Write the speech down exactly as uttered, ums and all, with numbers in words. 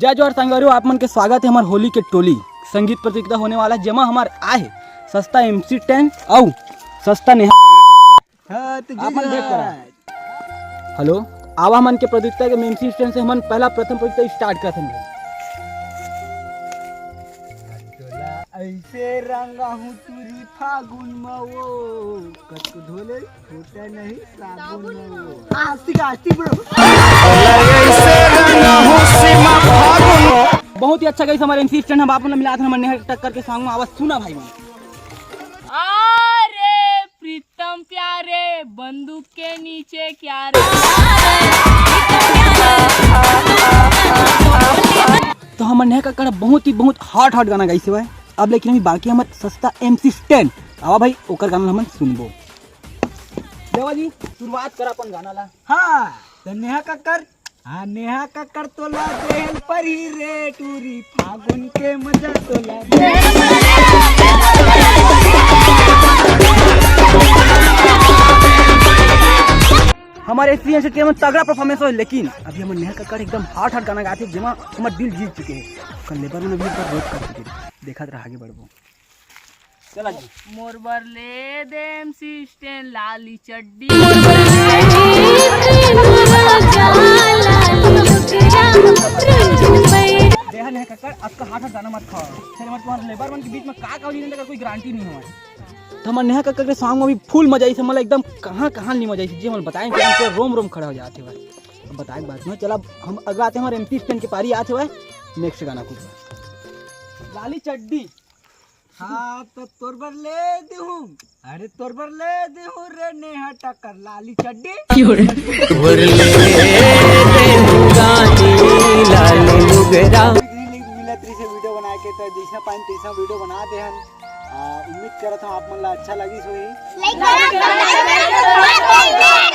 जय जोहार संगवारी हो, आप मन के स्वागत हे हमर होली के टोली संगीत प्रतियोगिता होने वाला हे, जेमा हमर आए हे सस्ता एमसी स्टैंड अउ सस्ता नेहा। हाँ, तो आप मन देख पा रहा। हेलो, आवा हमन के प्रतियोगिता के एमसी स्टैंड से हमन पहला प्रथम प्रतियोगिता स्टार्ट करत हन। तोला ऐसे रंगा हूँ तुरी फागुन में वो, कतको धोले होता नहीं साबुन में वो। आस्तिक, आस्तिक bro। बहुत ही अच्छा गाइस, हमर एमसी स्टैंड। हम आप मन ला मिलात हन हमर नेहा कक्कड़ के सॉन्ग में। आवाज सुना भाई मन। अरे प्रीतम प्यारे, बंदूक के नीचे क्या रे? तो हमर नेहा कक्कड़ बहुत ही बहुत हॉट हॉट गाना गाइस हे भाई। अब लेकिन अभी बाकी हमर सस्ता एमसी स्टैंड। आवा भाई, ओकर गाना हमन सुनबो। देवा जी, शुरुआत कर अपन गाना ला। हाँ, तो नेहा कक्कड़, हाँ, नेहा कक्कड़ तोला देहल परही रे टूरी, फागुन के मजा तोला। हमर एससीएन सेट के मन तगड़ा परफॉर्मेंस होय, लेकिन अभी हमर नेहा कक्कड़ एकदम हॉट हॉट गाना गाथे, जेमा हमर दिल जीत चुके हे। ओकर लेबर मन अभी ऊपर रोक कर चुके हे। देखत रह, आगे बढ़बो। चला जी। मोर बर ले दे एमसी स्टैंड लाली चड्डी। देहा नेहा कक्कड़, अतका हाथ हाथ गाना मत खाओ। फिर हमर तुम्हारे लेबर मन के बीच में का का हो जाही, एकर कोई गारंटी नहीं होय। तो हमर नेहा कक्कड़ के सॉन्ग में भी फुल मजा आइस, मतलब एकदम कहाँ कहाँ नहीं मजा आइस, जे हम बताएं कि पूरा रोम रोम खड़ा हो जात हे भाई। अब बताए के बात नहीं, चला हम अगला आते हैं, हमर एमसी स्टैंड के पारी आत हे भाई, नेक्स्ट गाना कुछ लाली चड्डी। हाँ, तो तोर बर ले देहूँ। अरे तोर बर ले देहूँ रे नेहा कक्कड़ लाली चड्डी। तोर ले देहूँ गानी लाल लुगरा। मिलत रही से वीडियो बना के, तो जैसा पाइन तैसा वीडियो बना दे हन। आ, उम्मीद करत हूँ आप मन ला अच्छा लगिस होही। Like करो, comment करो, subscribe करो।